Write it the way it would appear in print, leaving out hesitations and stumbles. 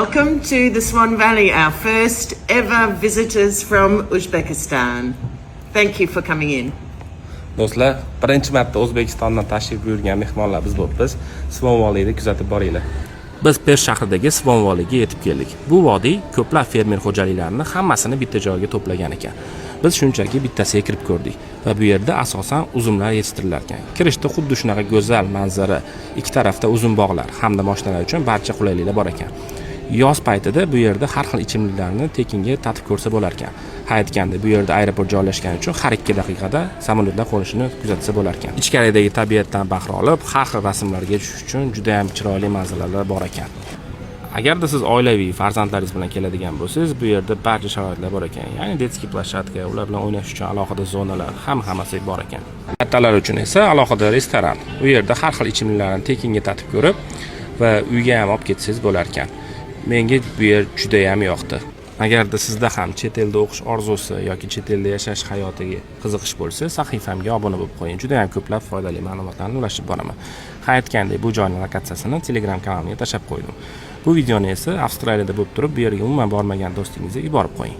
Welcome to the Swan Valley, our first ever visitors from Uzbekistan. Thank you for coming in. Do'stlar, birinchi marta O'zbekistondan tashrif buyurgan mehmonlar biz bo'libmiz. Svon vodiyni kuzatib boringlar. Biz Pers shahridagi Svon vodiyga yetib keldik. Bu vodiy ko'plab fermer xo'jaliklarini hammasini bitta joyga to'plagan ekan. Biz shunchaki bittasiga kirib ko'rdik va bu yerda asosan uzumlar yetishtirilar ekan. Kirishda xuddi shunaqa go'zal manzara, ikki tarafda uzum bog'lar hamda mashinalar uchun barcha qulayliklar bor ekan. Yoz paytida bu yerda har xil ichimliklarni tekinga tatib ko'rsa bo'lar ekan. Ha, aytganda, bu yerda aeroport joylashgani uchun har 2 daqiqada samolyotlar qo'nishini kuzatsa bo'lar ekan. Ichkaridagi tabiatdan bahra olib, har xil rasmlarga tushish uchun juda ham chiroyli manzaralar bor ekan. Agarda siz oilaviy, farzandlaringiz bilan keladigan bo'lsangiz, bu yerda barcha sharoitlar bor ekan. Ya'ni детский площадка, ular bilan o'ynash uchun alohida zonalar, hammasi bor ekan. Kattalar uchun esa alohida restoran. U yerda har xil ichimliklarni tekinga tatib ko'rib va uyga ham olib ketsangiz bo'lar ekan. Menga bu yer juda ham yoqdi. Agarda sizda ham chet elda o'qish orzusi yoki chet elda yashash hayotiga qiziqish bo'lsa, sahifamga obuna bo'lib qo'ying. Juda ham ko'plab foydali ma'lumotlarni ulashib boraman. Ha, aytgandek, bu joyning lokatsiyasini Telegram kanalimga tashlab qo'ydim. Bu videoni esa Avstraliyada bo'lib turib, bu yerga umuman bormagan do'stingizga yuborib qo'ying.